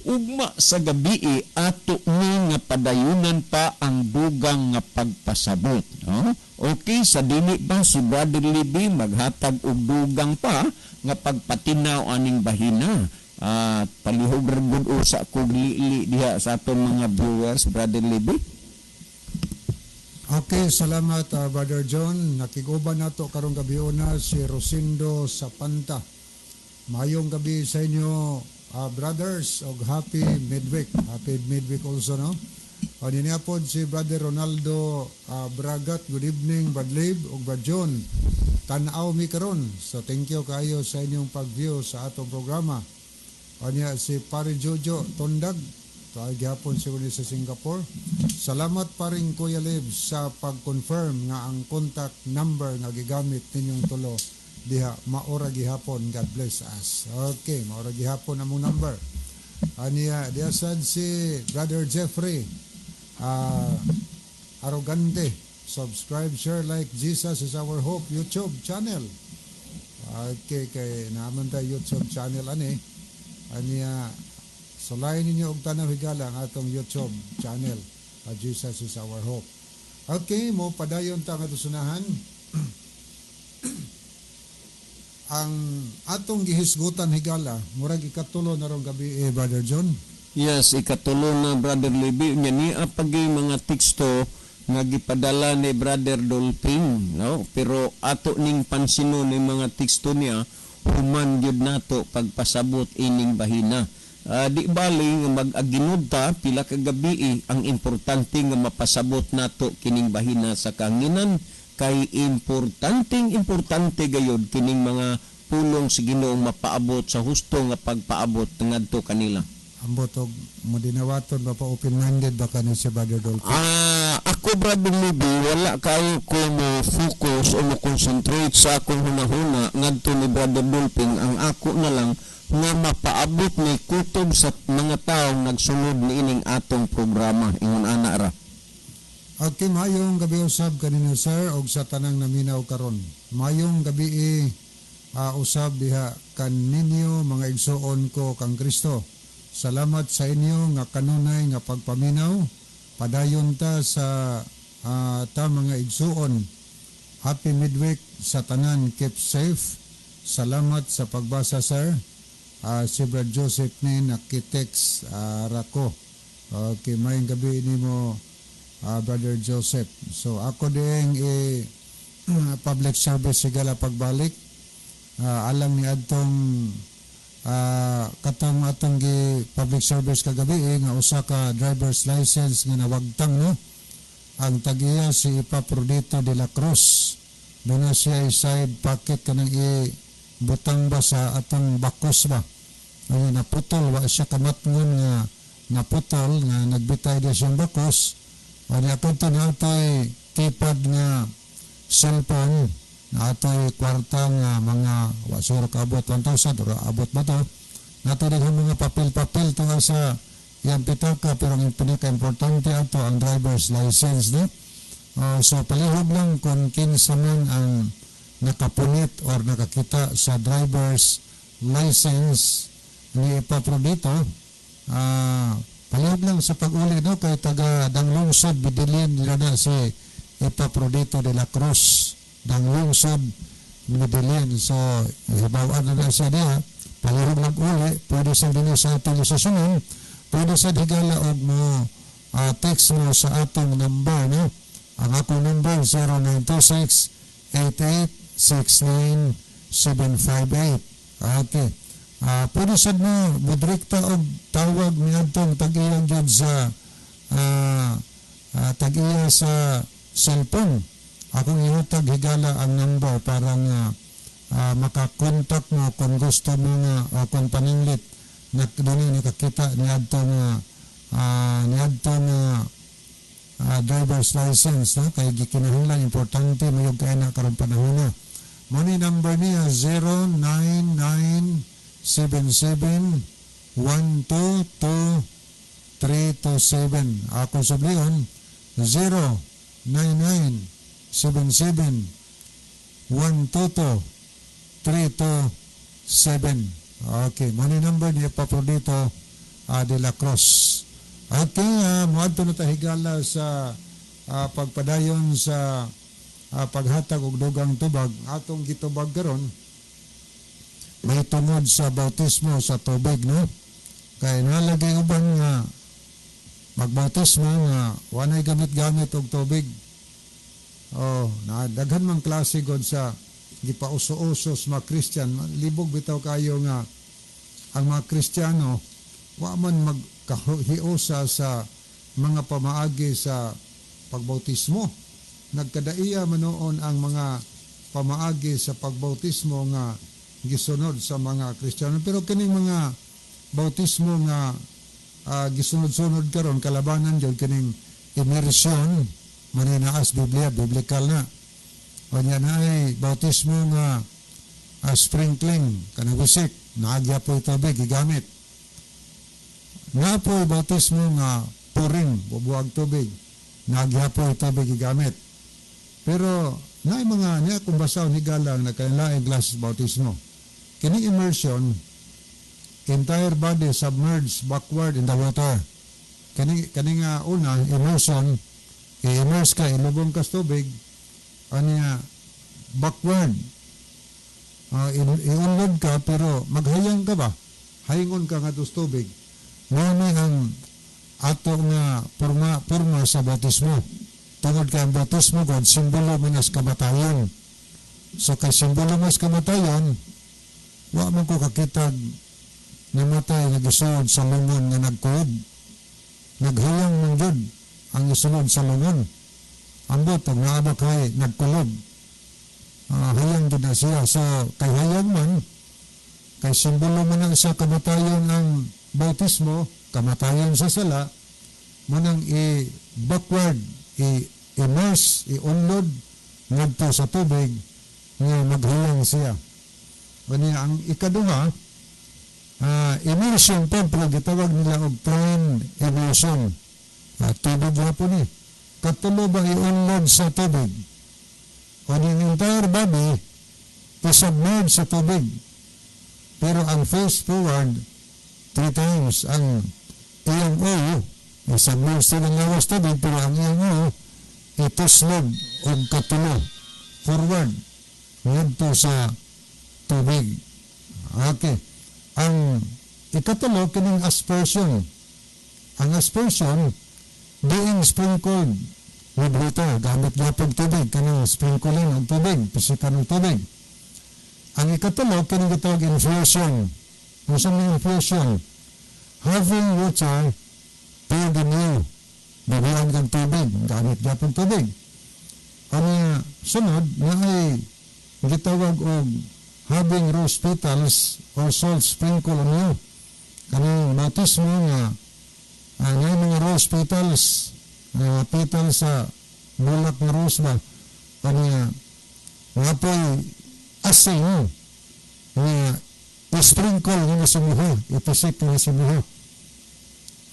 Ugma sa gabi ato ni nga padayunan pa ang dugang nga pagpasabot, no? Okay, sa dili pa si Brother Libby maghatag og dugang pa nga pagpatinaw aning bahina. At palihog ra gud usa kog lili diha sa atong mga viewers, Brother Libby. Okay, salamat, Brother John. Nakiguban nato karong gabi una si Rosindo Sapanta. Mayong gabi sa inyo, brothers, og happy midweek. Happy midweek also, no? O niya pod si Brother Ronaldo Bragat. Good evening, Brad Lib ug Brad John. Tan-aw mi karon. So thank you kayo sa inyong pag-view sa atong programa. O niya si Pare Jojo Tondag. Tuay gihapon siguro sa Singapore. Salamat pa rin, Kuya Lib, sa pag-confirm nga ang contact number nga gigamit ninyong tulo diha maora gihapon. God bless us. Okay, maora gihapon among number. Aniya diha sad si Brother Jeffrey Arrogante. Subscribe, share, like Jesus is Our Hope YouTube channel. Okay, kay naman tayo YouTube channel ani. Aniya sulayin ninyo og tanaw higala ang atong YouTube channel, Jesus is Our Hope. Okay, mo padayon ta nga sunahan. Ang atong gihisgutan higala, murag ikatulo na rong gabi eh, Brother John. Yes, ikatulo na, Brother Libby. Nya niya pagi mga teksto nga gipadala ni Brother Dolphin, no? Pero ato ning pansinon ni mga teksto niya human gyud nato pagpasabot ining bahina. Di bali nga mag-aginod ta pila ka gabi eh, ang importante nga mapasabot nato kining bahina sa kahanginan kay importanteng importante gayud kining mga pulong sa Ginoo mapaabot sa husto nga pagpaabot ngadto kanila. Ambot og modinawaton ba pa, open-minded ba kani si Brother Dolphin? Ako, Brother Libby, wala kayo ko mo focus o mo concentrate sa akong hunahuna ngadto ni Brother Dolphin. Ang ako na lang nga mapaabot ni kutob sa mga taong nagsunod niining atong programa. Ingon ana ra. Okay, mayong gabi usab kanino, sir, og sa tanang naminaw karon. Mayong gabi usab diha kaninyo, mga igsuon ko kang Kristo. Salamat sa inyo nga kanunay nga pagpaminaw. Padayon ta sa ta, mga igsuon. Happy midweek sa tanan. Keep safe. Salamat sa pagbasa, sir. Si Brad Joseph ni nakitext rako. Okay, mayong gabi nimo, Brother Joseph. So ako din public service sigala pagbalik. Alang ni adtong katong atong gi public service kagabi nga usa ka driver's license nga nawagtang, no. Ang tagiya si Epaprodito de la Cruz. Doon na siya side pocket kanang i butang ba sa atong bakos ba. Ay, naputol, wa siya kamatngon nga naputol nga nagbitay di siyang bakos. Ani ako to na keypad nga cellphone. Na atoy kwarta nga mga wa siguro kaabot 1,000 or abot ba to. Nato daghan mga papel-papel tunga sa iyang pitaka, pero ang pinaka-importante ato ang driver's license, no? So palihog lang kung kinsa man ang nakapunit or nakakita sa driver's license ni Epaprodito, palihog lang sa pag-uli, no, kay taga Danglungsod, Medellin nila na si Epaprodito de la Cruz, Danglungsod, Medellin. So hibaw-an na na siya diha. Palihog lang uli, pwede sa dinhi sa atong istasyonan, pwede sa higala og mo text mo sa atong number, no? Ang akong number, 0926 8869 758. Okay. Pwede sad mo modirekta og tawag niadtong tag-iya gyud sa tag-iya sa cellphone. Akong ihatag higala ang number para nga makakontak mo kung gusto mo nga o kung paninglit na dunay nakakita niadto nga driver's license, no, kay gikinahanglan, importante mayog kay na karon panahon na. Mo ni number niya, 09977 122 327. Ako sublion, 09977 122 327. Okay, mo ni number ni Epaprodito de la Cruz. Okay, moadto na ta higala sa pagpadayon sa paghatag og dugang tubag. Atong gitubag karon may tungod sa bautismo sa tubig, no? Kay nalagay uban nga magbautismo nga wanay gamit-gamit og tubig. Oh, na daghan mang klase god sa gipauso-uso sa mga Christian. Libog bitaw kayo nga ang mga Kristiyano wa man magkahiusa sa mga pamaagi sa pagbautismo. Nagkadaiya man noon ang mga pamaagi sa pagbautismo nga gisunod sa mga Kristiyano. Pero kining mga bautismo nga gisunod-sunod karon, kalabanan jud kining immersion man naas Biblia, biblical na. Unya na ay bautismo nga sprinkling, kanang wisik, naagya po tubig gigamit. Nga po bautismo nga pouring, bubuag tubig, naagya po tubig gigamit. Pero naay mga niya kung basaw ni galang na kailangan glass bautismo. Kini immersion, entire body submerged backward in the water. Kani nga una, immersion, i-immerse ka, ilubong ka sa tubig, anya backward. Iunlod ka pero maghayang ka ba? Hayngon ka nga sa tubig. Mao ni ang ato nga porma sa bautismo. Tungod kay ang bautismo God, simbolo man as kamatayon. So kay simbolo man as kamatayon, wa man ko kakitag namatay nga gisulod sa lungon nga nagkuod. Naghayang man gyud ang isulod sa lungon. Ambot og naa ba kay nagkulob. Hayang gyud na siya. So kay hayang man, kay simbolo man ang sa kamatayon ang bautismo, kamatayon sa sala, manang i-backward, i-immerse, i-unlod ngadto sa tubig nga maghayang siya. Kani ang ikaduha, immersion pa, pero gitawag nila og prime immersion. Tubig po ni. Katulo ba i-unload sa tubig? O ang entire body i-submerge sa tubig. Pero ang face forward, three times ang iyang ulo, i-submerge sila ng lawas tubig, pero ang iyang ulo, ituslog og katulo forward ngadto sa tubig. Okay. Ang ikatulo, kining aspersion. Ang aspersion, being sprinkled with water, gamit gyapon tubig, kanang sprinkling og tubig, pisikan og tubig. Ang ikatulo, kining gitawag infusion. Unsa may infusion? Having water poured in you. Bubuan kang tubig, gamit gyapon tubig. Ang sunod na ay gitawag og having rose petals or salt sprinkle on you. Kanang bautismo nga nga mga rose petals, petals sa bulak nga rose ba, kaniya Naa poy asin nga i-sprinkle nga sa imuha, ipisik nga sa imuha.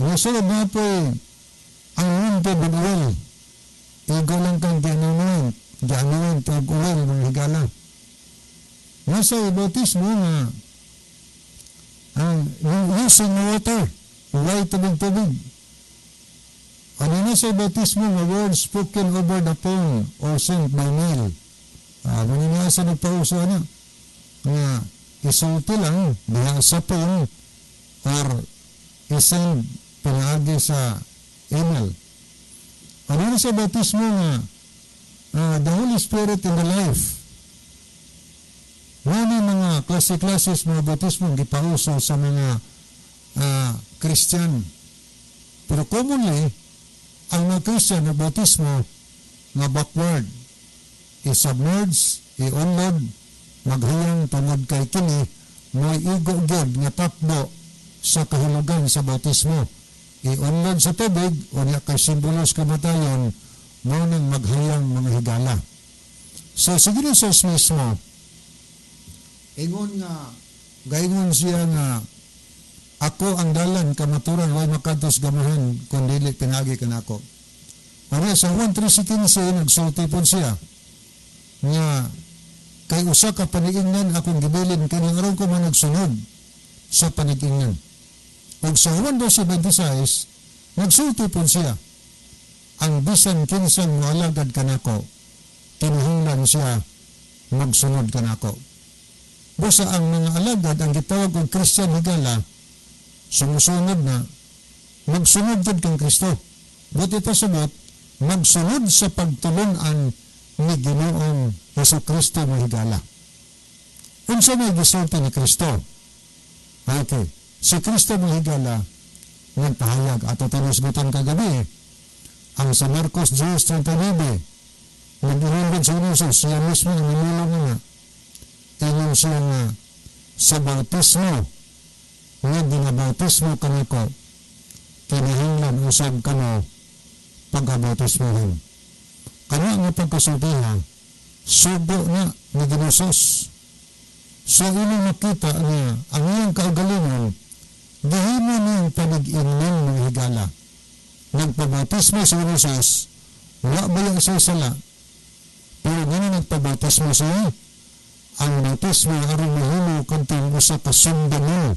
Ang sunod, naa poy anointed with oil. Igo lang kang gianoint, gianoint og oil, mga higala. Naa say bautismo nga ang using water, way tubig-tubig. Ano naa say bautismo nga words spoken over the phone or sent by mail. Ah, mao sa nagpauso ana nga isulti lang diha sa phone or isend pinaagi sa email. Ano naa say bautismo nga the Holy Spirit in the life. Mao mga klase-klase mga bautismo gipauso sa mga Christian. Pero commonly, ang mga Christian na bautismo nga backward, i-submerge, i-unload, maghiyang tungod kay kini may igo gyud nga takbo sa kahulugan sa bautismo. I-unload sa tubig, unya kay simbolo sa kamatayon, mao nang maghayang, mga higala. So, si Jesus mismo, ingon nga, gaingon siya nga, "Ako ang dalan, kamaturan, way makadto sa Amahan kung dili pinagi kanako." Ano sa Juan 3:15, nagsulti po siya nga kay usa ka paniingnan akong gibilin kini aron ko man nagsunod sa paniingnan. Ug sa Juan 12:26, nagsulti po siya, ang bisan kinsang moalagad kanako, kinahanglan siya magsunod kanako. Busa ang mga alagad, ang gitawag og Christian, higala, sumusunod na, magsunod jud kang Kristo. Buti pasabot, magsunod sa pagtulunan ni Ginoong Hesus Kristo, mga higala. Unsa may gisulti ni Kristo? Okay. Si Kristo, mga higala, nagpahayag ato tinusgutan kagabi ang sa Marcos 10:39. Nag-ingon sa Jesus, siya mismo ang namulong nga ingon siya nga sa bautismo nga ginabautismo kanako, kinahanglan usab kamo pagkabautismohan. Kana nga pagkasultiha, sugo na ni Ginosos. So inyong makita nga ang iyang kaugalingon gihimo niyang panig-ingnan, mga higala. Nagpabautismo si Jesus, wa ba yung siya sala? Pero nga nagpabautismo siya, ang bautismo aron mahimo kadtong usa ka sundanon.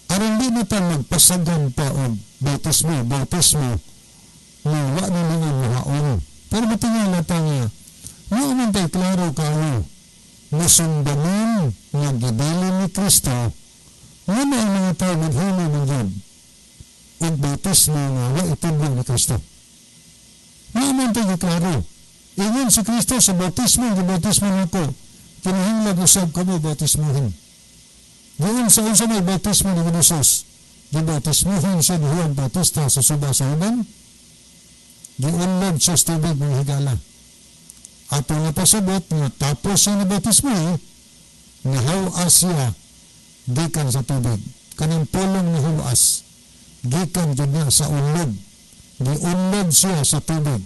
Aron di na ta magpasagan pa og bautismo, bautismo nga wa na niyo muhaon. Pero matingala ta nga, naa man tay klaro kaayo na sundanon nga gibilin ni Kristo nga na ang mga tao maghimo man yun og bautismo nga wa itudlo ni Kristo. Naa man tay klaro. Ingon si Kristo sa bautismo, gibautismo nako, kinahanglan usab kamo bautismohin. Giun sa unsa may bautismo ni Jesus? Gibautismohan siya ni Juan Bautista sa suba sa Jordan. Giunlod siya sa tubig, mga higala. Ato nga pasabot nga tapos siya na bautismo, nahawas siya gikan sa tubig. Kanang pulong nahawas gikan jud na sa unlod. Giunlod siya sa tubig.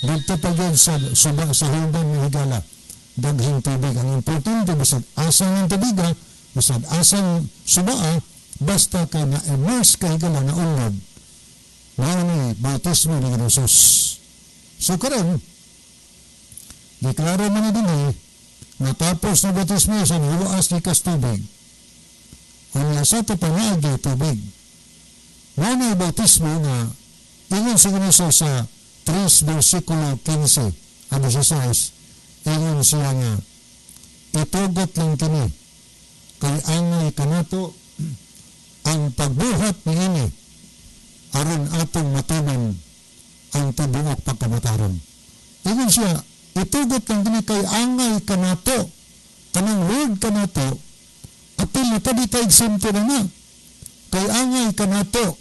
Dito pa yun sa suba sa Jordan, mga higala. Daghang tubig. Ang importante, bisag asa ng tubig, bisag asang subaa, basta kay na-immerse ka, higala, na unlod. Mao ni bautismo ni Jesus. So karon, deklaro man ni dinhi, natapos na bautismo sa nihuwas ni kas tubig. Unya sa ito panaagi tubig. Mao ni bautismo nga ingon sa Ginoo sa 3 versikulo 15 ang 16, ingon siya nga itugot lang kini kay angay kanato ang pagbuhat niini aron atong matuman ang tibuok pagkamataron. Ingon siya, itugot lang kini kay angay kanato. Kanang word "kanato", apil na tabi tayo exempto na nga. Kay angay kanato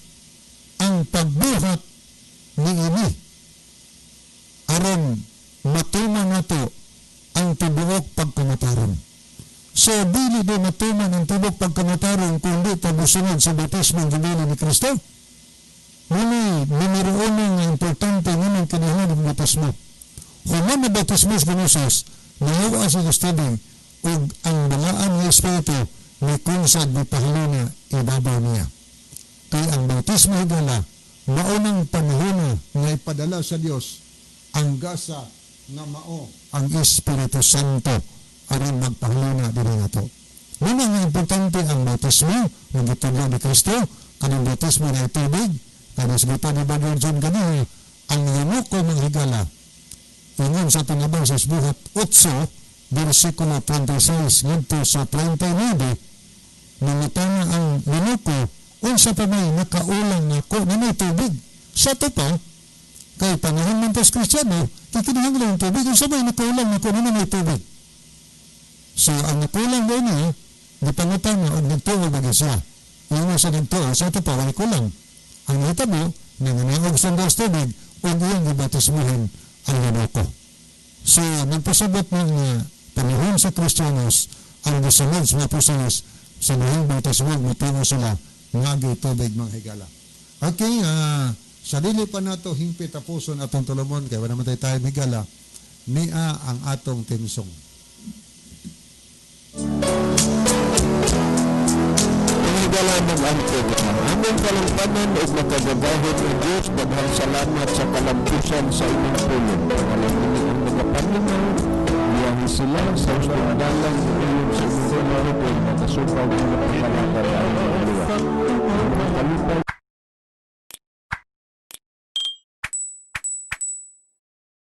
ang pagbuhat niini aron matuman nato ang tibuok pagkamataron. So, dili di matuman ang tibuok pagkamataron kung di ta mosunod sa bautismo ng gibili ni Kristo. Muni, numero uno nga importante nga kinahanglan ng bautismo. Human na bautismo sa Jesus, Nahuwa siya sa tubig ug ang Balaan nga Espiritu mikunsad, mipahaluna ibabaw niya. Kay ang bautismo, higala, maunang panahon nga ipadala sa Dios ang gasa nga mao ang Espiritu Santo aron magpahaluna dinhi nato. Muna nga importante ang bautismo nga gitudlo ni Kristo, kanang bautismo na tubig, kanang sigutan ni Brother John ganiha, ang eunuko, mga higala, ingon sa tinabang sa Buhat 8, versikulo 26 ngadto sa 39, nangutana ang eunuko, "Unsa pa may nakaulang nako nga may tubig?" Sa to pa, kay panahon man tas Kristiyano, kikinahanglan ang tubig, "Unsa may nakaulang nako nga may tubig?" So, ang nakulang mo niya, gipangutana og nagtuo ba siya. Ingon sa nagtuo, sa ito pa, walay kulang. Ang nahitabo, nanganaog sa dos tubig, ug iyang gibatismuhan ang eunuko. So, nagpasabot ng panahon sa Kristiyanos, ang gisunod sa mga apostoles, sa nahing bautismo, mutuo sila, ngagi tubig, mga higala. Okay, sa dili pa nato hingpit tapuson atong tulumon, kay wala man tayo tayo, higala, nia ang atong theme song. Ang higala ng angko, among kalungkanan ug makagagahom nga Diyos, daghang salamat sa kalampusan sa inyong pulong. Panalangini ang nagapaminaw, biyahe sila sa ustong dalan iyong sa inyong pulong, makasupag mga pagkalakad.